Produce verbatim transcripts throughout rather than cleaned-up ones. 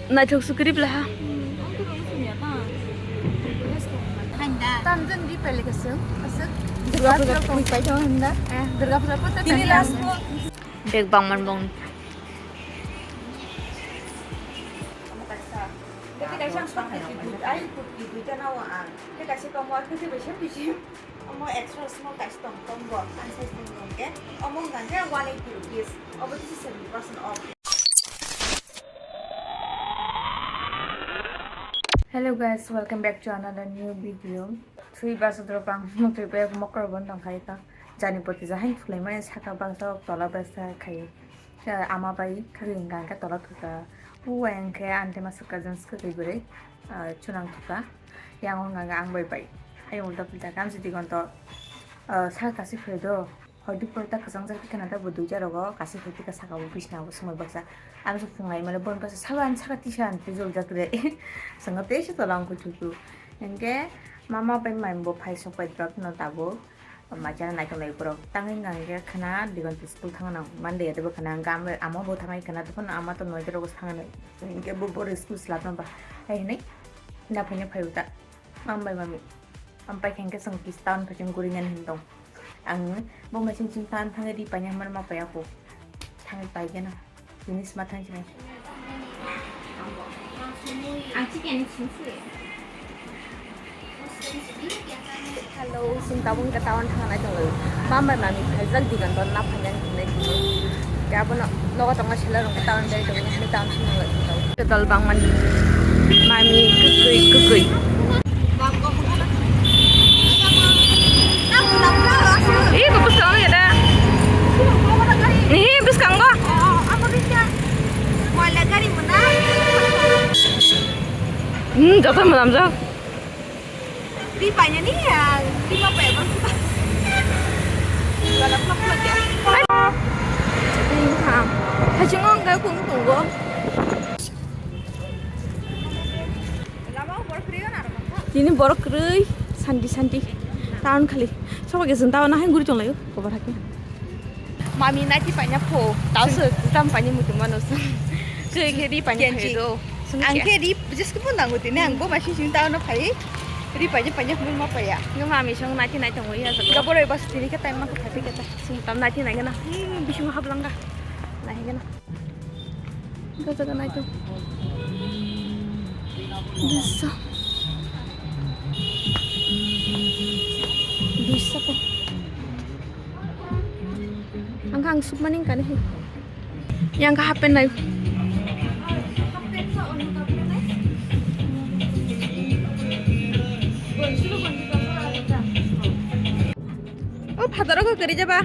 Naithok sukri bla ha. Tamjani di pele kasung. Asuk. Durga puja tong pai tong handa. Eh, Durga puja pota tini last. Bek bangman bong. Tei kaisa ang sokhe twi dui, ai, twi duita nao ang. Tei kaisa tongmo, twi twi bai sem twi sem. Omo extra small kaisa tong, tong bo, ang size tong tong khe. Omo wngkha khe one eighty rupees. Obo tisi seventy percent off. Hello guys, welcome back to another new video. Three bus drop ang mukri pe mokro bon tong khai ta. Jani poti jahain thulai mani saka bus tola bus khai. Khe ama bai khagwi hwnka hwnkhe tola thuka. Uwa hwnkhe ante masa cousin swkagwi bwrwi, ah, chunang thuka. Yang hwnka hwnkhe ang bai bai. Ayung ulta pulta khe amsi digon to, ah, saka kasi phai do. Hoi dupor ta kwchang jak tikana ta bo duija rogo kasi phai tika saka bo bisna bo swmai baksa. Amsi phungai male bon baksa saka an saka tisa an pujol jak re. Sanga tei se tola ang kuthuku. Hwnkhe mama bai mai bo phai sok bai drop no tabuk. Macha naikolai borok tangwi nang khe khna digon school thang nang Monday ya tebo khna ang amo bo thangai khna tokon ama to noida rogo thang nai hinkhe bo bor school slap nang ba hai hinui na phaina phai uta mam bai mami am pai khe hinkhe chwng kis town phaising guri nani hin tong ang bo machine ching town thangwi ri paina hamar ma paya kho thangwi pai gana. Ini sima thang sini. Ang chicken sing sui. Hello, sing tabung kita tawan thang nai tong. Mama mami phaijak digan ton na phaijak nai. Ya bono logo tong sila rong tawan dai tong ni tawan sing nai tong. Total bang mani. Mami kukui kukui. Ih, bagus kau ya dah. Ih, bagus kau enggak? Hmm, jatuh malam jauh. Di banyak nih ya, lima apa ya bang? Wala vlog vlog ya. Hai, cuma enggak kung tunggu. Tini borok kwrwi santi santi town khali. Sobo ge jwnta o nahai guri tonglaio kobar hakhe. Mami naiti paina pho tauso tam paini muitu mano. Khe khe ri paini khayo. Ang khe ri just ke pun nango tini ang bo masi sing town o phai. Ri paini paini pho ma paya. Nge mami song naiti nai tongo ya. Ga boroi bas tini khe time ma kho phai khe ta. Sing tam naiti nai gana. Bising hablanga. Nai gana. Gajaga naito. Duiso. Duiso ko. Ang kha ang sukmani kani hai. Yang kha half pant nai. O phataro ko kari jaba.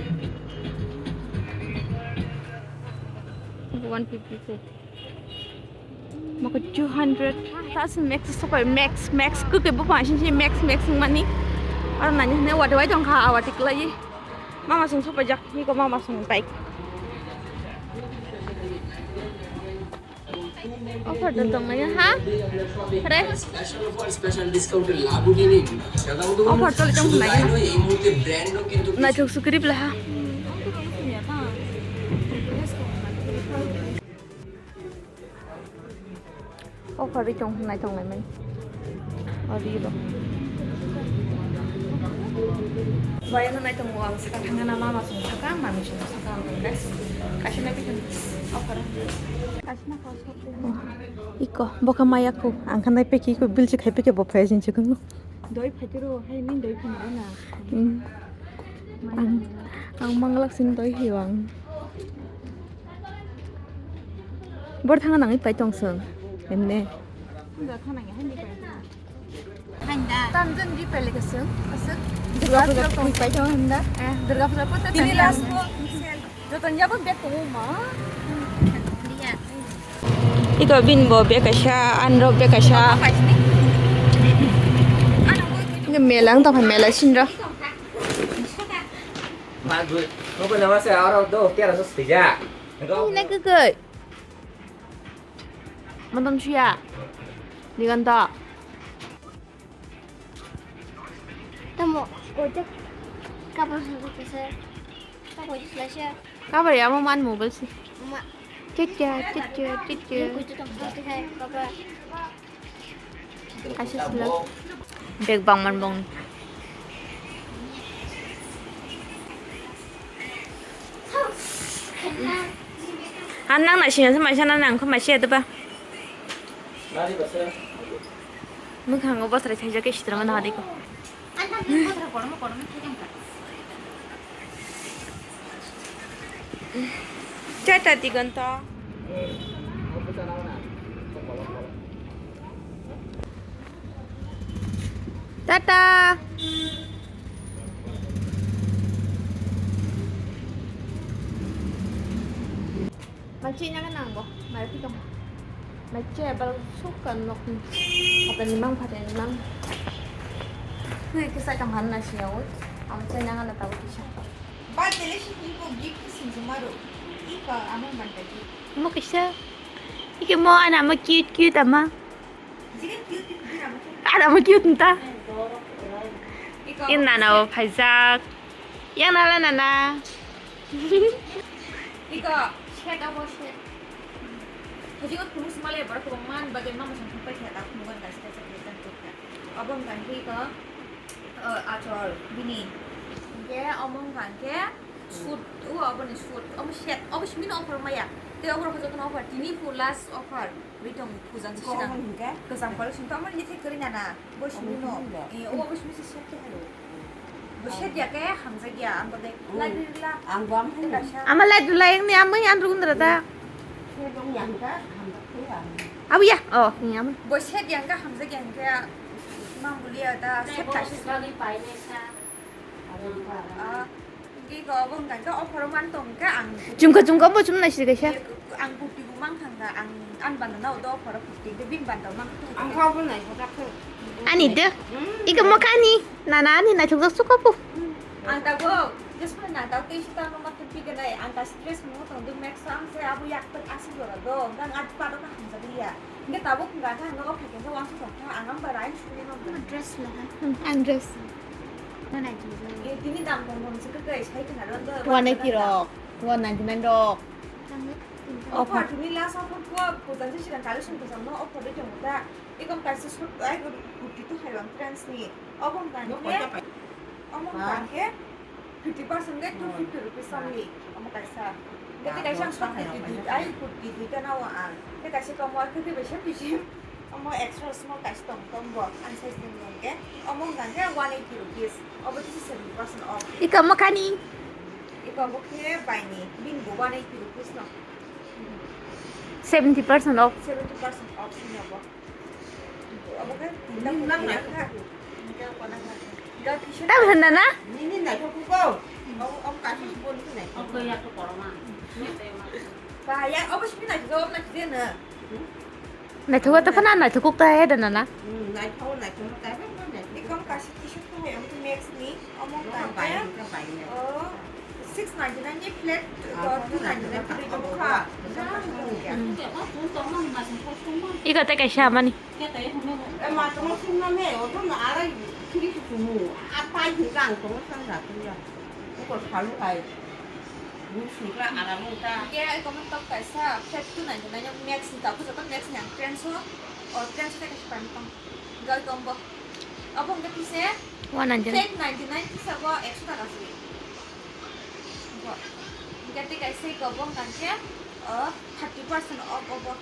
One fifty se. Moko two hundred. Tas max sopai max max kuke bo pansin si max max mani. Aro nanya ne wadi wai dong kha awati klai. Mama sung sopai jak ni ko mama sung bike. Offer dong tong nai ha? Re? Offer choli tong nai ha? Naithok sukri bla ha? Offer ri tong nai tong nai mai. Ori ro. Bayang nai tong ang saka thangna mama sung saka mami sung saka ang next. Kasina pikan offer. Kasina kau. Iko, boka maya ko, ang khanai peki ko, bilsi khai peki bo phai sin chikung. Doi phatiro, hai ni doi phatiro na. Hmm. Ang, ang manglak sin doi hiwang. Bor thanga nangwi pai tong sung, emne. Handa. Tamjani di pele kasung, kasung. Durga puja tong pai tong handa. Eh, Durga puja pota tini last ko. Joton jabo bag tongo ma. Iko bin bo bag kaisa, anro bag kaisa. Iko mela wng tongkha, mela sinro. Ma gui, koko nama se aro do tera sos tija. Ina kukui. Motom suya. Diganta. Tamo, kojak kapan sa kese. Tamo jis lasa. Kabar ya mo man mobile si. Ma. Chicha, chicha, chicha. Kaisa sila. Bag bangman bong. Han nang na sini sama sana nang kau masih ada ba? Mukhango bosra thaijak ke sitra mana hadi ko. Chata tigonta. Tata. Malchi nyaga nanggo, malchi tong. Malchi abal suka nok. Pata nimang, pata nimang. Hui kisai tong han na siya oi. Am chai nyaga na tawo kisa. Ba dele shi ni ko gift sinjuma ro. Ika amang ban ka gift. Mo kisa. Ike mo ana mo cute cute ama. Jigen cute cute din ama. Ana mo cute nta. Ika. In nana o phaijak. Yang nala nana. Ika shet abo shet. Haji ko tulus male bar ko man bagai mama sang sampai kaya tak mugan gas gas gas gas. Abo kan hi ko. Achol bini. Ke omong kan ke. Shoot, o aboni shoot, omo set, obo simi no offer maya. Tei obo rok jotono offer, tini pu last offer. Ri tong pujan si sinang. Kosam palo sing tamo ni thik kori nana. Bo simi no. Eh, o obo simi si set ke halo. Bo set ya ke hamjak ya, ang bo de. Lai ri la. Ang bo am hai. Ama lai du lai ni amai an run ra da. Abu ya. Oh, ni amai. Bo set ya ke hamjak ya ke. Mang bulia da set ka si. Ah. Chumka chumka bo chum nai si kaisa. Ang kurti bo mang thang da, ang an banda na do offer kurti de bin banda mang thang. Ang kha bo nai ko tak. Ani de. Ika mo kani. Nana ani nai thuk suka pu. Ang ta go. Just na ta te sita no ma thuk pi de nai. Ang ta stress mo tong du max ang se abu yak tak asi do ra do. Ang at pa do ka hang sa dia. Hingke tabuk hingka khe ang nogo phaikhe khe uansuk tong kha, ang ang bai rain suri no. Dress le ha. Hmm, ang dress. No nai tong. E, tini dam tong tong se khe sai khna ron do. One eighty rok, one ninety nine rok. Offer. Offer tini last offer ko pujan se sidan collection ko samno offer de tong ta. Ekon kaisa sut ai ko kurti to hai bang trends ni. Obong tang khe. Obong tang khe. Fifty percent ke two fifty rupees only. Omo kaisa. Hingke tei kaisa ang kurti dui, ai kurti duita nao ang. Tei kaisa tomo, kurti bai se pisim. Omo extra small kaisa tong tombo. Ang size ni hingke. Omo hingka hingke one eighty rupees. Obo tisi seventy percent off. Ika mo kani? Ika obo khe baini. Bini bo one eighty rupees no. Seventy percent off. Seventy percent off ni obo. Tam hwnna na? Naithogo to phano naithok kuk ta he da nana. Six ninety nine ni flat, uh, two ninety nine kiri tong kha. Iko tei kaisa amani. E ma tongmo sumna me, o tongmo arai kiri kukumu. A pai hingka ang tongmo sang jatung ya. Uko salu hai. Bu sukla aram uta. Ke ai komo tok kaisa, flat two ninety nine max ni ta, kujo max ni ang trends o. O trends o tei kaisa pang tong. Gal tombo. Abo hingke tise one ninety nine. Flat ninety nine tisa bo ekso taka sui. Bo. Hingke tei kaisa iko bo hingka khe, o, thirty percent off obo.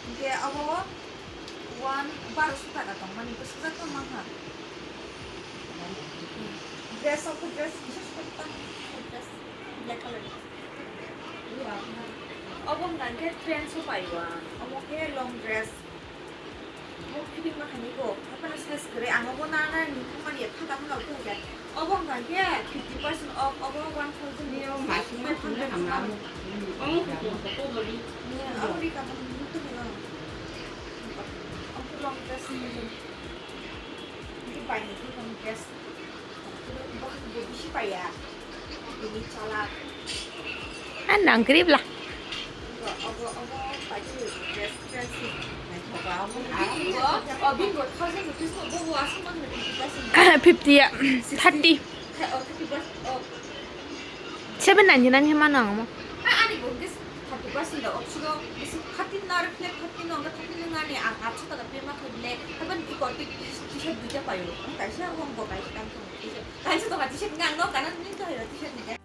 Hingke abo one baroso taka tongmani bwsajak tongma kha. Dress o khe dress kisa sukha dress black color. Obo hingka khe trends o pai o ang. Omo khe long dress. Bo fitting ma khaini bo, haphano size kwrwi, ang bo na na ni thangmani ya, thangka thangka bo thangkhe. Obo hwnkha khe fifty percent off, obo one thousand ni o masing ma thangkhe hamya. Omo kutung ko ko boli. Ni abo ri ka bo ni tu ni no. Omo long dress ni. Ni bai ni long dress. Bo bo bisi paya. Bini chala. Ah, nang krip la. Fifty ya, thirty. Seven ninety nine hema nang mo. Forty percent da option o bisi thirty na reflect thirty no, thirty no nani ang atso taka pay ma khe black. Haban i kotik t-shirt duita payo. Ang kaisa hom bo kaisa kan tong. Kaisa to t-shirt ngang no kana ning to hayo t-shirt ni.